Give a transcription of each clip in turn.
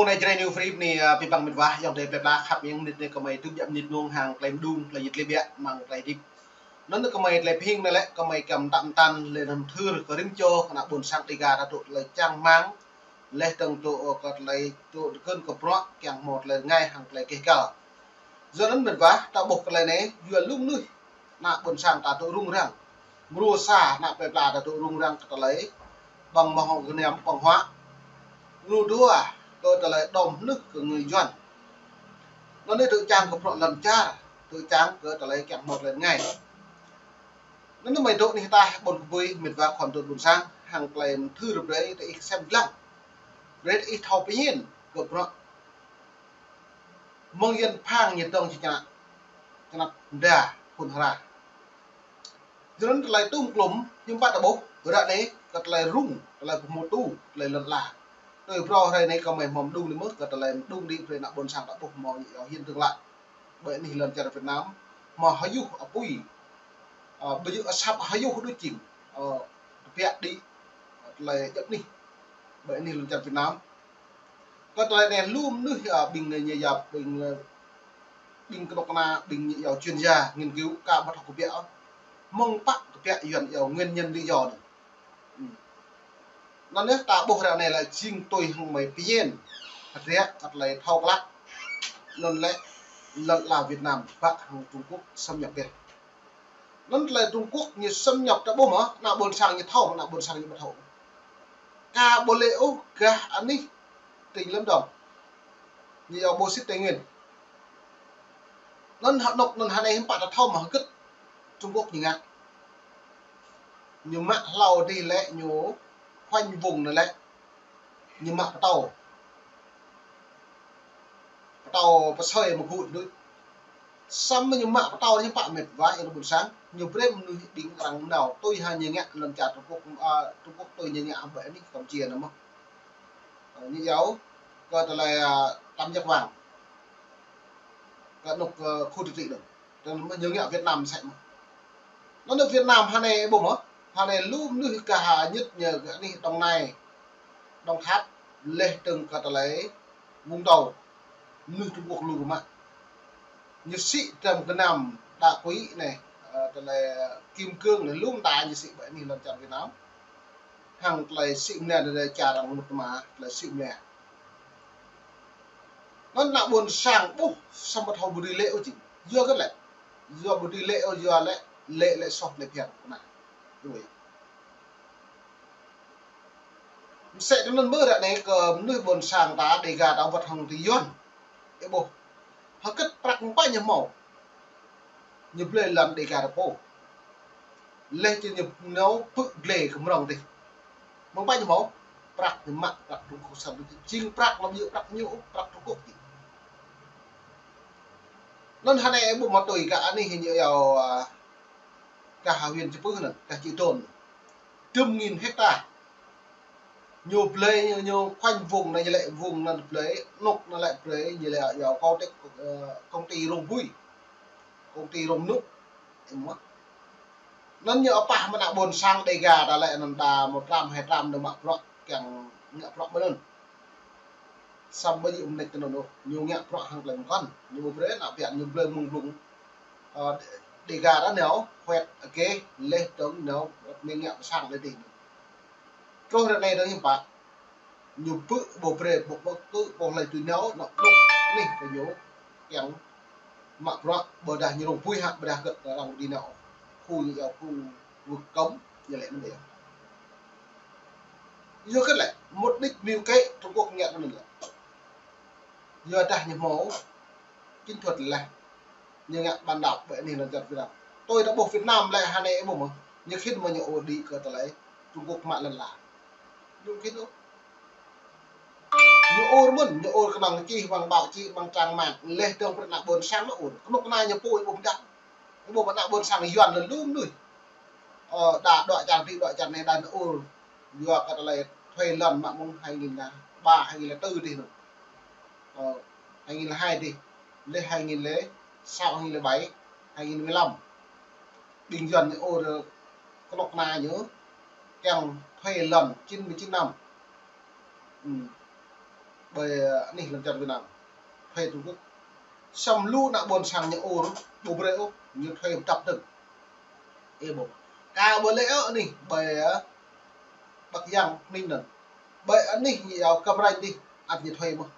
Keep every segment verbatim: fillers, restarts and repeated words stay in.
Anai Jrai New Free anai, a, pơpă mĭt wa, ayŏng adơi plơi pla khăp, ayŏng adơi anai kơmơi tŭ biă mơnit nung hăng tơlơi mơđung, tơlơi jit lĕ biă, mơ̆ng tơlơi hơdip. Anŭn kơmơi tơlơi pơhing anai lĕ, kơmơi kăm tăm tăn, lĕ anăm thưr kơ rĭm čô, kơ ană ƀôn sang Dega ta tŭ tơlơi čang rơmang, lĕ tơ̆ng tŭ, ơ, kơ tơlơi tŭ tơkơn kơ bruă, kiăng hmâo tơlơi rơngai hăng tơlơi keh kăl. Yua anŭn mĭt wa, ta ƀuh kơ tơlơi anai, yua lu mơnuih, ană ƀôn sang ta tŭ rŭng răng. Mrô sa ană plơi pla ta tŭ rŭng răng kơ tơlơi ƀơ̆ng mơ̆ng gơnam ƀơ̆ng huă. Mrô dua kơ tơlơi đom hnưh kơ ngư dân. Anŭn anai tŭ čang kơ bruă lŏn čar, tŭ čang kơ tơlơi kiăng hmâo tơlơi rơngai. Anŭn anai mơi dŏ anih ta ƀôn kơbui mĭt wa khŏn tŭ ƀôn sang, hăng tơlơi mơthưr brơi tơ ih sem lăng. Brơi tơ ih thâo pơñen kơ bruă mơ̆ng yơn phang ñu dŏng či čơnăp, čơnăp mơda phŭn hra. Yua anŭn tơlơi tŭm klŭm, hiư̆m pă ta ƀuh, ră anai, kơ tơlơi rŭng, tơlơi pơhmutu, tơlơi lŏn ala. Tui phrâo hrơi anai kơmơi hmâo mơđung anai mơ̆, kơ tơlơi mơđung anai brơi ană ƀôn sang ta ƀuh hmâo ñu yua hiư̆m tơ̆ng lă. Ƀơi anih lŏn čar Việt Nam, hmâo hơyuh apui, ơ, ƀơi yua asăp hơyuh đôč jing, ơ, tơbiă đĭ, ơ, tơlơi djŏp anih. Ƀơi anih lŏn čar Việt Nam. Kơ tơlơi anai lu mơnuih, a, ƀing ñu yap, ƀing, ơ, ƀing kơnuk kơna, ƀing ñu yap chuyên gia, nghiên cứu, ka ƀu thâo kơbiă ôh. Mơ̆ng pă kơbiă yuan yap nguyên nhân lý do anai. Hm. Anŭn yơh ta ƀuh ră anai lĕ jing tui hăng mơi pơñen. Hơdră kơ tơlơi thâo klă. Anŭn lĕ lŏn ala Việt Nam, pă hăng Trung Quốc xâm nhập yơh. Anŭn tơlơi Trung Quốc ñu xâm nhập ta ƀuh mơ̆, ană ƀôn sang ñu thâo, ană ƀôn sang ñu ƀu thâo. Ka ƀu lĕ ôh gah anih tỉnh Lâm Đồng. Ñu yua bô sĭt Tây Nguyên. Anŭn hơnŭk, anŭn hơnai hiư̆m pă ta thâo mơ̆ hơgĕt Trung Quốc ñu ngă. Ñu mă hlâo adih lĕ ñu khoanh vùng anai lĕ. Ñu mă pơtâo. Pơtâo pơsơi mơgŭ đôč. Samơ̆ ñu mă pơtâo ñu pă mĭt wa, ayŏng adơi ƀôn sang, ñu brơi mơnuih ƀing arăng nao, tui hăng ñu ngă lŏn čar Trung Quốc, a, Trung Quốc tui ñu ngă ƀơi anih Campuchia anai mơ̆. Ơ, ñu yua kơ tơlơi, a, Tam Giác Vàng. Kơ anŭn, ơ, khu tự trị anŭn. Tơl mơ̆ ñu ngă Việt Nam sĕ mơ̆. Anŭn Việt Nam hơnai ƀuh mơ̆, hơnai lu mơnuih kơ ha ñit ñu kơ anih Đồng Nai, Đồng Tháp, lĕ tơ̆ng kơ tơlơi Vũng Tàu, mơnuih Trung Quốc lu mă. Ñu sĭ tơm gơnam đá quý anai, ơ, tơlơi kim cương anai lu mơta ñu sĭ ƀơi anih lŏn čar Việt Nam. Hăng tơlơi sĭ mơnia anai čar arăng mŭt tơma, tơlơi sĭ mơnia. Anŭn ană ƀôn sang ƀuh, samơ̆ thâo ƀu dưi lĕ ôh jing. Yua hơgĕt lĕ. Yua ƀu dưi lĕ ôh, yua lĕ, lĕ, lĕ soh lĕ phiăn kơ anai. Yua. Mơsĕ tui anŭn mơ̆ ră anai kơ mơnuih ƀôn sang ta Dega ta wơ̆t hăng tui yuan. Ih ƀuh. Hơgĕt prăk mơ̆ng pă ñu hmâo. Ñu blơi lŏn Dega ta pô. Lĕ či ñu nao pơ̆ glai kơ mrŏng dih. Mơ̆ng pă ñu hmâo, prăk ñu mă, prăk Trung Quốc săn, jing prăk lăm yơh prăk ñu, prăk Trung Quốc jing. Anŭn hơnai ih ƀuh mă tui kơ anih ñu yua, a, kơ ha huyện Chư Pưh anŭn, kơ Čư̆ Đôn. Dŭm nghìn hecta. Ñu blơi, ñu, ñu khoanh vùng anai ñu lĕ vùng anŭn blơi, anŭn anŭn lĕ blơi, ñu lĕ yua công ty, ơ, công ty rông bụi. Công ty rông anŭn. Ih ƀuh mơ̆. Anŭn ñu apah mơ̆ ană ƀôn sang Dega ta lĕ anŭn ta mơ̆ tram hai tram anŭn mă bruă kiăng ngă bruă mơ̆n anŭn. Samơ̆ ƀu djơ̆ mơneč tui anŭn ôh, ñu ngă bruă hăng tơlơi mơkŏn. Ñu ƀu brơi ană ƀiă ñu blơi mơ̆ng blung. Ơ, Dega ta nao, huet ake, lĕ tơ̆ng nao, mơ̆ng ngă pơ sang lĕ dih. Truh ră anai tơ̆ng hiư̆m pă. Ñu pơ̆ ƀu brơi, ƀu pơ̆ kơ, ƀu hlơi tui nao, anŭn, anŭn, anih kơ ñu, kiăng mă bruă, ƀôdah ñu rông bui hă, ƀôdah hơgĕt arăng ƀu dưi nao. Khu ñu yua khu vực cấm, ñu lĕ anŭn yơh. Yua hơgĕt lĕ, mục đích mưu kế Trung Quốc ngă anŭn lĕ. Yua dah ñu hmâo chiến thuật lĕ. Ñu ngă bản đảo ƀơi anih lŏn čar Việt Nam. Tui ta ƀuh Việt Nam lĕ hơnai ih ƀuh mơ̆. Ñu khĭn mơ̆ ñu ur đĭ kơ tơlơi Trung Quốc mă lŏn ala. Ñu khĭn ôh. Ñu ur mơ̆n, ñu ur kơnơ̆ng čih ƀăng báo chí, ƀăng trang mạng, lĕ dơ̆ng pơ ană ƀôn sang ñu ur. Kơnuk kơna ñu pô ih ƀuh mơ̆n đa. Ih ƀuh ană ƀôn sang Yuan lĕ lu mơnuih. Ơ, đa dŏ čar ti, dŏ čar anai đa ñu ur. Yua kơ tơlơi thuê lŏn mă mơ̆ng hai nghìn lẻ ba, hai nghìn lẻ tư dih anŭn. Ơ, hai nghìn lẻ hai dih. Lĕ hai nghìn lẻ sáu, hai nghìn lẻ bảy, hai nghìn mười lăm. Ƀing Yuan ñu ur kơnuk kơna ñu kiăng thuê lŏn chín mươi chín năm. Hm. ƀơi, ơ, anih lŏn čar Việt Nam. Thuê Trung Quốc. Samơ̆ lu ană ƀôn sang ñu ur, ƀu brơi ôh, ñu thuê pơdăp dơ̆ng. Ơ ƀuh. Ka ƀu lĕ ôh anih ƀơi, ơ, Bắc Giang, Ninh anŭn. Ƀơi anih ñu yua Cam Ranh dih, ăt ñu thuê mơ̆n.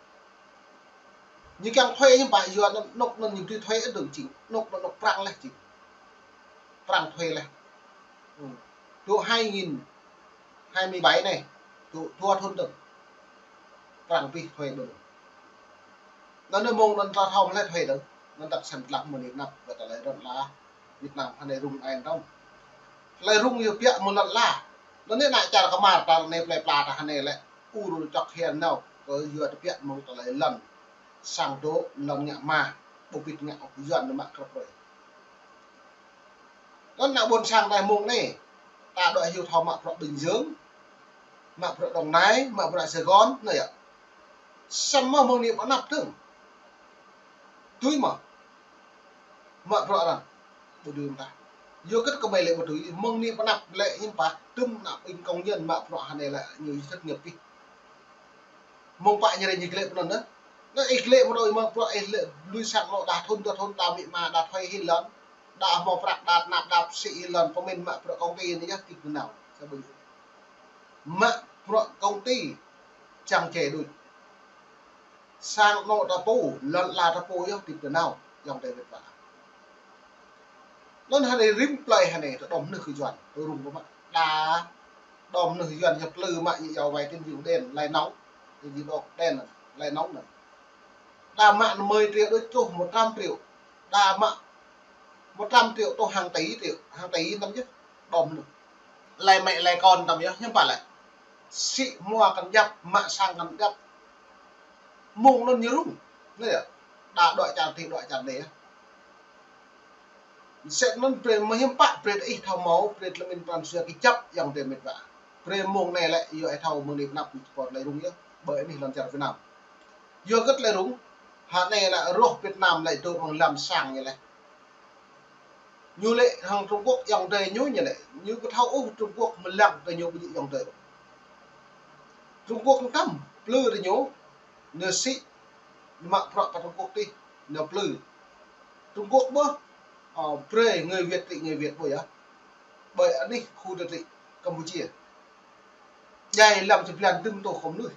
Ñu kiăng thuê ñu pă yua anŭn, anŭn, anŭn ñu ƀu thuê ôh dơ̆ng čing. Anŭn, anŭn, anŭn Prăng laih čing. Prăng thuê laih. Ư. Tơ hai nghìn hai mươi bảy anai, tơ dua thŭn dơ̆ng. Prăng pih thuê ƀơi anŭn. Anŭn anai mơ̆ng anŭn ta thâo mơ̆ lĕ thuê dơ̆ng. Anŭn ta sem lăp mơ̆ng anai năp, ƀơi tơlơi lŏn ala Việt Nam hơnai rŭng eng dơ̆ng. Tơlơi rŭng yua biă mơ̆ng lŏn ala. Anŭn anai ană čar kơmar ta anai plơi pla ta hơnai lĕ. Ur čŏk hian nao, kơ yua tơbiă mơ̆ng tơlơi lŏn sang dŏ, lŏn ngă mă, ƀu pĭt ngă ôh, Yuan ñu mă krăp brơi. Anŭn ană ƀôn sang ta mơ̆ng anai, ta dŏ hyu thâo mă bruă Bình Dương, mă bruă Đồng Nai, mă bruă Sài Gòn, anai yơh. Samơ̆ mơ̆ng anai pơanăp dơ̆ng. Tui mơ̆. Mă bruă arăng. Ƀu dưi mơta. Yua kơ kơmơi lĕ ƀu dưi, mơ̆ng anai pơanăp lĕ hiư̆m pă, tơm ană ƀing công nhân mă bruă hơnai lĕ ñu thất nghiệp pih. Mơ̆ng pă ñu rai ñu glĕ pơ anŭn anai. Anŭn ih glĕ mơ̆ đôi mă bruă ih lĕ lui sang anŏ đa thŭn, đa thŭn ta mĭ ma đa thuê hĭ lŏn. Đa hmâo prăk đa tơnap đa pơsĭ hĭ lŏn pơmĭn mă bruă công ty anai yơh tĭp tơ nao. Sa ƀu dưi. Mă bruă công ty čang čê đôč. Sang anŏ ta pô, lŏn ala ta pô yơh tĭp tơ nao, ayŏng adơi mĕt wa. Anŭn hơnai rĭm plơi hơnai, tơ đom nưh kơ Yuan, tơ rŭng pơmă. Đa đom nưh Yuan yơh plư mă ñu yua vay tín dụng đen, lãi nóng, tín dụng đen, lãi nóng anŭn. Đa mă năm mươi triệu đôč truh một trăm triệu. Đa mă một trăm triệu truh hàng tỷ triệu, hàng tỷ anŭn yơh. Đom nưh. Lĕ mĕ lĕ kon tăm yơh, hiư̆m pă lĕ. Sĭ hmua kăn djăp, mă sang kăn djăp. Mơ̆ng anŭn ñu rŭng. Anai yơh. Đa dŏ čar adih, dŏ čar anai yơh. Sĕ anŭn brơi mơ̆ hiư̆m pă, brơi ih thâo hmâo, brơi tơlơi mĭn pran jua kơ čăp ayŏng adơi mĕt wa. Brơi mơ̆ng anai lĕ, yua ih thâo mơ̆ng anai pơanăp ñu tơpă tơlơi rŭng yơh, ƀơi anih lŏn čar Việt Nam. Yua kơ tơlơi rŭng, hơnai lĕ rŏh Việt Nam lĕ dŏ amăng lăm sang ñu lĕ. Ñu lĕ hăng Trung Quốc ayŏng adơi ñu, ñu lĕ. Ñu ƀu thâo ôh Trung Quốc mơlăng kơ ñu ƀu djơ̆ ayŏng adơi. Trung Quốc ñu kăm, plư tơ ñu, ñu sĭ, ñu mă bruă pơ Trung Quốc tih, ñu plư. Trung Quốc ƀuh, ơ, brơi người Việt trị người Việt ƀuh yơh. Ƀơi anih khu tự trị Campuchia. Djai lăm čơblan dŭm tô khŏm nuih.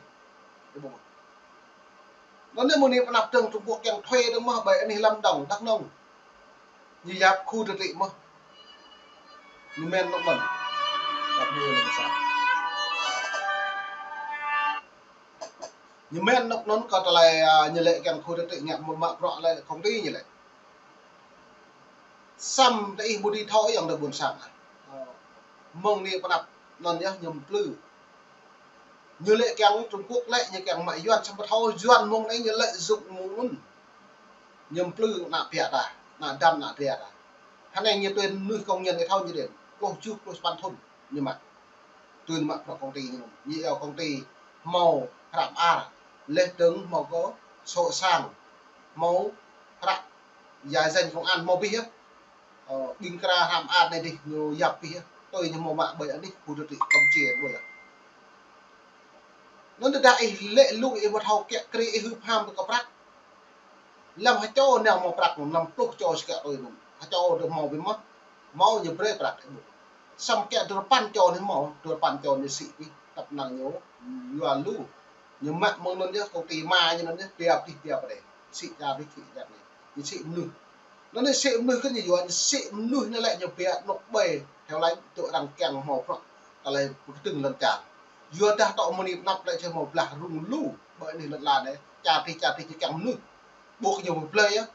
Anŭn anai mơ̆ng anai pơanăp dơ̆ng Trung Quốc kiăng thuê dơ̆ng mơ̆ ƀơi anih Lâm Đồng, Đắk Nông. Ñu yap khu tự trị mơ̆. Ñu mĭn anŭn mơ̆n. Ñu mĭn anŭn mơ̆n kơ tơlơi, ơ, ñu lĕ kiăng khu tự trị ngă mă bruă lĕ công ty ñu lĕ. Samơ̆ tơ ih ƀu dưi thâo ayŏng adơi ƀôn sang. Ơ, mơ̆ng anai pơanăp anŭn yơh ñu plư. Ñu lĕ kiăng Trung Quốc lĕ ñu kiăng mă Yuan samơ̆ ƀu thâo Yuan mơ̆ng anai ñu lĕ dŏ mơ̆ng anŭn. Ñu plư ană biă ta, ană dăm ană dra ta. Hơnai ñu tui mơnuih công nhân ih thâo ñu đen. Pluh tơjuh, pluh sapăn thŭn ñu mă. Tui mă bruă công ty ñu. Ñu yua công ty hmâo hră mơar, leh dơ̆ng hmâo kơ sổ sang, hmâo hră giải danh công an hmâo abih yơh. Ơ, ƀing kra hră mơar anai dih ñu yap abih yơh. Tui ñu hmâo mă ƀơi anih khu tự trị Campuchia ƀuh yơh. Anŭn tơdah ih lĕ lu ih ƀu thâo kiă kriê ih hưp ham kơ prăk. Lăm ha čô nao hmâo prăk năm pluh čô sĭ kiă tui anŭn. Ha čô dŏ hmâo biă mă. Hmâo ñu brơi prăk ih ƀuh. Samơ̆ kiă dua rơpăn čô anai hmâo, dua rơpăn čô anai sĭ pih, tăp năng ñu, yua lu. Ñu mă mơ̆ng anŭn yơh, công ty ma ñu anŭn yơh, biă pih biă pơdai. Sĭ čar pih sĭ čar anai. Ñu sĭ mơnuih. Anŭn anai sĭ mơnuih kơ ñu yua, ñu sĭ mơnuih anai lĕ ñu biă anŏ ƀai, heo lañ, tŭ arăng kiăng hmâo bruă. Tơlơi pơkơdơ̆ng lŏn čar. Yua dah tŏ mơ̆ng anai pơanăp lĕ čơhmâo blah rŭng lu, ƀơi anih lŏn ala anai, čar adih čar adih ñu kiăng mơnuih. Ƀuh kơ ñu pơblơi yơh.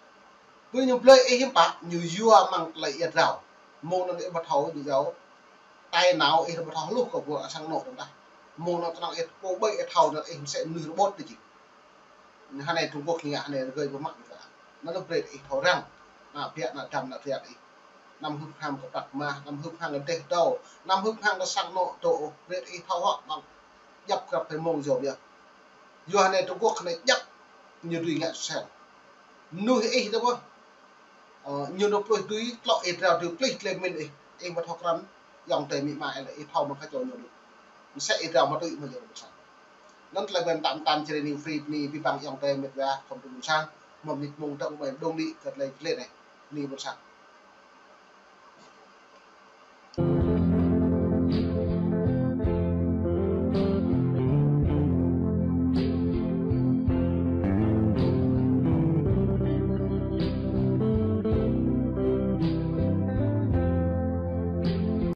Ƀơi ñu blơi ih hiư̆m pă, ñu yua mơ̆ng tơlơi ia drao. Mơ̆ng anŭn ih ƀu thâo ñu yua. Tai nao ih ƀu thâo hluh kơ ƀuh asăng anŏ tơdah. Mơ̆ng anŭn tơnăng ih pô ƀơi ih thâo anŭn ih mơsĕ mơnuih rơbot tơ či. Hơnai Trung Quốc ñu ngă hơnai rơgơi ƀu mă ñu kơ. Anŭn brơi ih thâo răng. Ană biă ană dăm ană dra ih. Anăm hưp ham kơ prăk mah, anăm hưp ham kơ dêh dâo, anăm hưp ham kơ sang anŏ dŏ, brơi ih thâo hŏk mơ̆ng. Djăp krăp tơlơi mơ̆ng yôm yơh. Yua hơnai Trung Quốc hơnai djăp ñu dưi ngă sel. Mơnuih ih tơ ƀuh. Ơ, ñu nao pluh dưi, tlŏ ih drao dưi plih tơlơi mĭn ih. Ih ƀu thâo krăn, ayŏng adơi amĭ ama ih lĕ, ih thâo mơ̆ng kơ čô ñu dưi. Mơsĕ ih drao mă tui mơ̆ yơh ƀu sang. Anŭn tơlơi ƀuăn tam tam čơrê ni free ni pi păng yŏng tơi mĕt wa khŏm tŭ ƀôn sang. Mơ̆ mĭt mông tơ̆ng ƀai dong ni kơ tơlơi čơlĕ anai. Ni ƀôn sang.